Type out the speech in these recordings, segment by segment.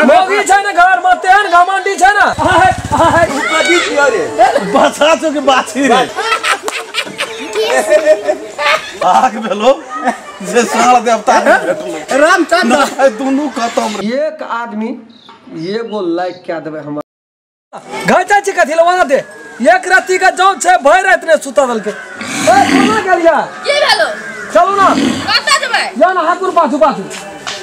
मोगी छै ने घर में तेहन घमंडी छै ने। कथी छियो रे? बच्चा छौ कि बाछी रे? आग भेलो जे साल देवता नहि भेटलो। रामचंद्र दुनू खत्म। एक आदमी एगो लाइक क्या देबै हमरा। घाटा छी कथी लवाना दे। एक राति के जौन छै भरि राति ने सुता देलकै। ए कोना गेलिया? की भेलो? चलू ना। कतऽ जेबै? या ना हाकुर पाछू पाछू।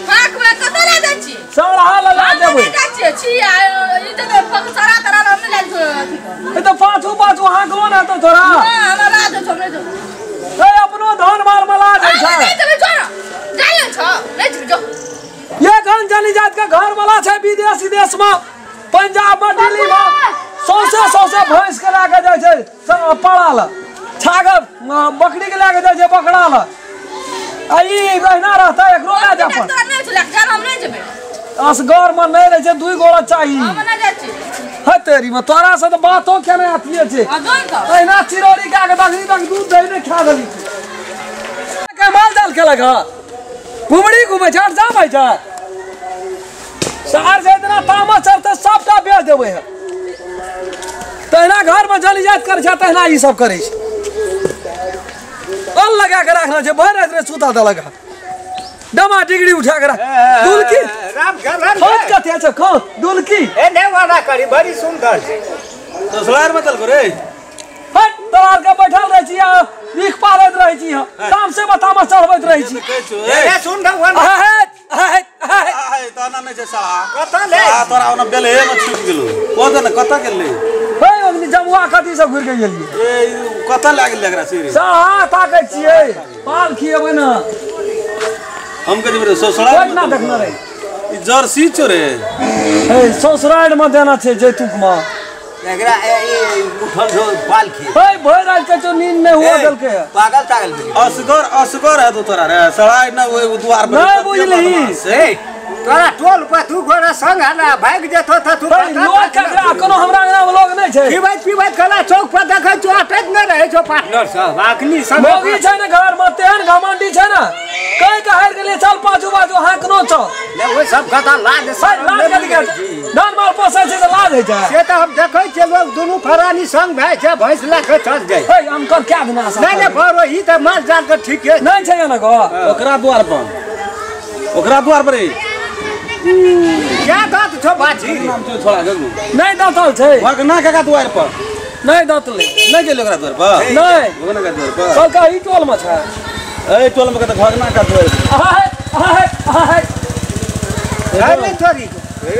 हाकमे कतऽ लए जाइ छी? सौराहा लए हम जेबै। नहि जाइ छियै, छी आ ई तऽ सारा तरा हम नहि लए अथी कर। ए तऽ पाछू पाछू हाकलो ना तो तोरा। ना हमरा लाज छौ, नहि जेबै। ए अपनो धान माल मला जाइ छै। नहि जेबै, जो ना। जाइ ले छौ, नहि जेबै, जो। एक अंजलि जात के घर वाला छै विदेश विदेश में, पंजाब में, दिल्ली में, सौंसे सौंसे भैंस के लए के जाइ छै पाड़ा लए, छागर बकरी के लए के जाइ छै बकरा लए। आ ई एहिना रहतै एकरो लए जाय पड़तै। तोरा नहि छौ लए के, हम नहि जेबै। असगर में नहि रहै छै, दुई गोरा चाही। हम नहि जाइ छी। हे तेरी में तोरा से तऽ बातो केने अथिये छै। आ जोन तऽ। एहिना चिरौरी कए के देखली तक दूध दही नहि खा देली। के माल जाल केलक हँ? घुमड़ी घुमै छै, जामै छै। शहर से इतना तामा चढ़तै सबटा बेच देबै है। तहिना घर में जली जात करै छै तहिना ई सब करै छै। अल लगा के राखना छै, भरि राति सुता देलक हँ। डमा डिगरी उठा के राख। दुलकी राम राम खोज कथी छै? खोज दुलकी। ए ने वाला करी बड़ी सुंदर छै। ससुराल में चल रे। हट तोरा के बैठल रहै छी आ भीख पारैत रहै छी, तामसे में तामा चढ़बैत रहै छी। ए सुन न वन। हे तना नहि छै साला। कतऽ ले? आ तोरा ओना बेले में छूट गेलो। कोन ने कतऽ गेलै? हे अग्नि जमुआ कथी से घुरि के गेलियै? ए कतऽ लागि गेल एकरा सिर? साहा ताकै छियै, पाल खिएबै ना। हम कह देबै ससुराल कोइ ना देखने रही। ई जर्सी छौ रे। हे ससुराल में देना छै जैतुक में। एकरा ए उठल छौ पाल खिए। हे भरि राति के नींद नहि हुआ देलकै। पागल तागल भेलै। असगर असगर है तो तोरा रे सड़ाई ना ओइ द्वार पर। नहि बुझलिही। ए तोरा टोल पर तू गोरा संग है ना भाग जेतो त तू। लोग ककरा कोनो हमरा अंगना में लोग नहि छै। पीबैत पीबैत कला चौक पर देखै छौ अटैत नहि रहै छौ पार्टनर सब आखनी सब। मोगी छै ने घर में तेहन घमंडी छै ने कहि के हारि गेलियै चल पाछू पाछू हाकनो चल। नहि ओइ सब कथा लाज लाज कथी के धान माल पोसै छै तऽ लाज होइ छै। से तऽ हम देखै छियै लोग दुनू फरानी संग भए छै भैंस लए के चल जाइ। हे हम कर क्या देना आशा। नहि नहि भरो ई तऽ माल जाल के ठीक है नहि छै ने गो। ओकरा द्वार पर, ओकरा द्वार पर क्या दांत छौ बाछी? नाम छौ छोड़ा गगू। नहि दांतल छै। भगना काका द्वार पर। नहि दांतले। नहि गेल ओकरा द्वार पर? नहि। भगना का द्वार पर। सबका ई टोल में छै। ए टोल में कत भगना का द्वार। आहा आहा आहा अरे थोड़ी। अरे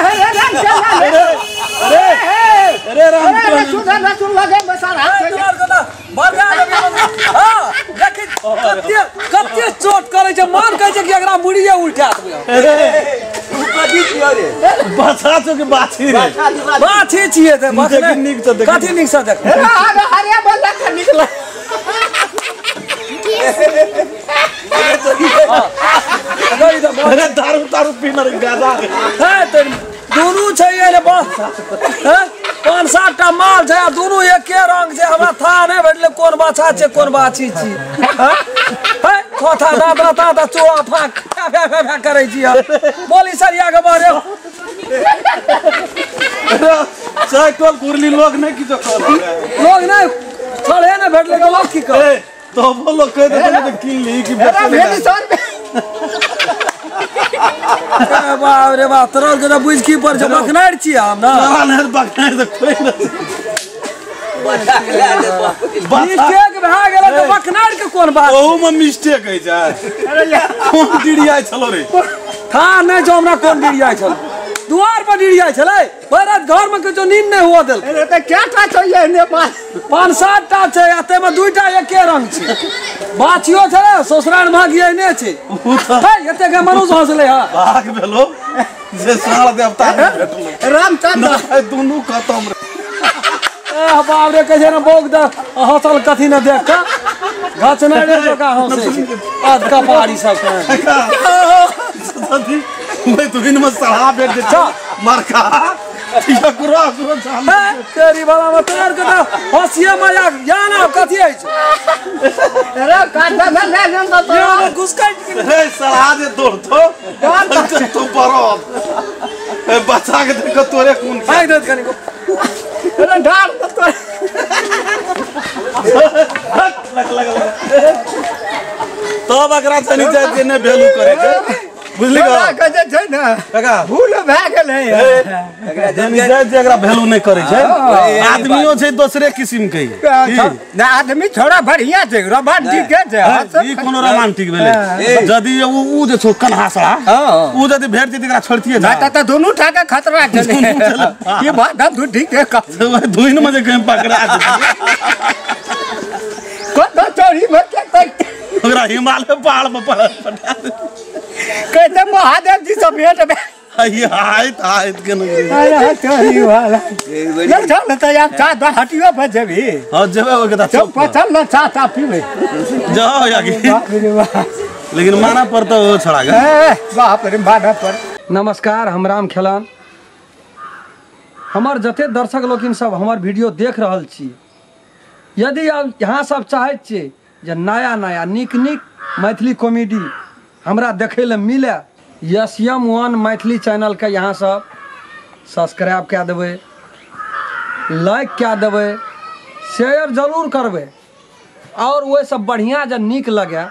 हे राम चल अरे अरे राम अरे सुधर ना सुन लगे बसार हाथ से भगा देबी। हां देखी कते कते चोट करै छै, मान कहै छै कि एकरा मुड़िए उल्टा देबै। अरे उ कथी छियो रे? बच्चा छौ कि बाछी रे? बाछी छियै तऽ देखी नीक से देख। कथी नीक से देख? अरे अरे बोला के निकला। अरे दारू दारू पीना रे गाजा। हे ते दुनू छै ये बस। हैं 5-7 टा माल छै आ दुनू एके रंग छै। हमरा था नहि भेटलै कोन बाछा छै कोन बाछी छी। हैं हे थोथा दाँत दाँत चोआ फाक फै फै फै फै करै छी। बोली सरिया के बारे चाय टोल घुरली लोग नहि किछो कहलक। लोग नहि छड़े नहि भेटलै तऽ लोग की कहत? तो वो लोग कह देते कि किन ली कि भेली सर। अरे बाप रे बाप तोरा के बुझ की पर छै बकनार छी हम ना। ना बकनार तऽ कोइ ना। मिस्टेक भए गेलै तऽ बकनार के कोन बात? ओहू में मिस्टेक होइ छै। कोन डिरियाइ छलो रे? था नहि छौ हमरा कोन डिरियाइ छल। दुआर पर डिरियाइ छलै भरि राति घर में किछो नींद नहि हुआ देलकै। अरे तऽ कएटा छौ एहने माल? 5-7 टा छै आ ताहिमे 2टा एके रंग छै। बाछियो छै ससुराल भाग एहने छै। हे एते के मनुष्य हँसलै हँ। भाग भेलो जे साल देवता नहि भेटलो। रामचंद्र दुनू खत्म रे। ए बाप रे कहै छै ने बौक द हँसल कथी ने देख के घचना रे जका हँसै छै अध कपारी सब के। तुहिन में सड़ा भेट जे मरका एकरो जान तेरी बाला में तोर के त हँसिए मजाक या ना कथी होइ छै। अरे काटा में ले जम त तोरा घुसकै रे सड़ा जे दौड़तो। बरद ए बच्चा के देख तोरे कोन आइ दे कनी को अरे डाल तो लग लग लग तब एकरा चनी जाय के ने वैल्यू करे के बुझली का जे छै ना काका भूल भए गेलै एकरा जनी जाय जे एकरा वैल्यू नहीं करे छै आदमियो छै दोसरे किस्म के ना आदमी थोड़ा बढ़िया छै रोमांटिक छै ई कोनो रोमांटिक भेलै यदि उ जे छौ कन्हासड़ा उ यदि भेट जेतै एकरा छोड़तियै ना त दोनों टाका खतरा छै ई बात हम ठीक है धुइन में जे कहीं पकड़ा जेतै कोन चोरी में के ओकरा हिमालय पहाड़ में पटा कहते महादेव जी सब भेट में आयत आयत के नहीं अरे चोरी वाला चल चल त यार चाह दो हटियो पर जेबी हां जेबे ओके त चल चल ना चाह चाह पीबे जाओ याकी लेकिन माना पर तो ओ छड़ा गे बाप रे माना पर। नमस्कार, हम राम खेलान। हमर जते दर्शक लोकिन सब हमर वीडियो देख रहल छी, यदि आप यहाँ सब चाहैत छी जे नया नया नीक नीक मैथिली कॉमेडी हमरा देखै लए मिले, एस.एम. 1 मैथिली चैनल के यहाँ सब सब्सक्राइब कए देबै, लाइक कए देबै, शेयर जरूर करबै और ओहि सब बढ़िआँ जे नीक लगे।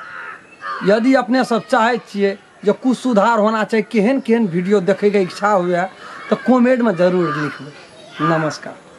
यदि अपने सब चाहैत छियै जे कुछ सुधार होना चाही, केहन केहन वीडियो देखैके इच्छा हुए तो कमेंट में जरूर लिखबै। नमस्कार।